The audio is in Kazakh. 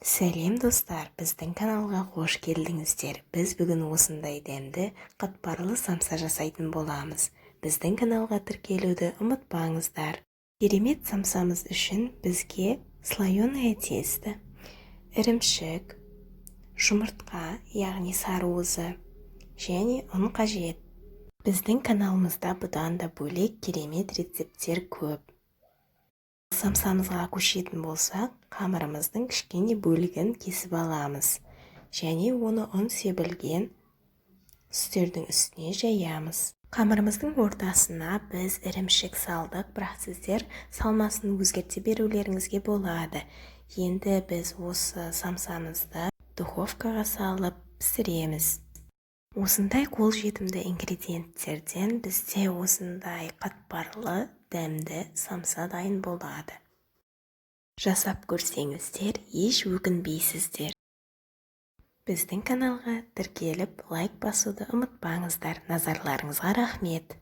Сәлем, достар! Біздің каналға қош келдіңіздер! Біз бүгін осындай дәмді қатпарлы самса жасайтын боламыз. Біздің каналға тіркелуді ұмытпаңыздар. Керемет самсамыз үшін бізге слоеное тесто, ірімшік, жұмыртқа, яғни сарыуызы, және ұн қажет. Біздің каналымызда бұдан да бөлек керемет рецепттер көп. Самсамызға көшетін болсақ, қамырымыздың кішкене бөлігін кесіп аламыз және оны ұн себілген үстелдің үстіне жаямыз. Қамырымыздың ортасына біз ірімшік салдық, бірақ сіздер салмасын өзгерте берулеріңізге болады. Енді біз осы самсамызды духовкаға салып пісіреміз. Осындай қолжетімді ингредиенттерден бізде осындай қатпарлы, дәмді самса дайын болады. Жасап көрсеңіздер, еш өкінбейсіздер. Біздің каналға тіркеліп, лайк басуды ұмытпаңыздар. Назарларыңызға рахмет!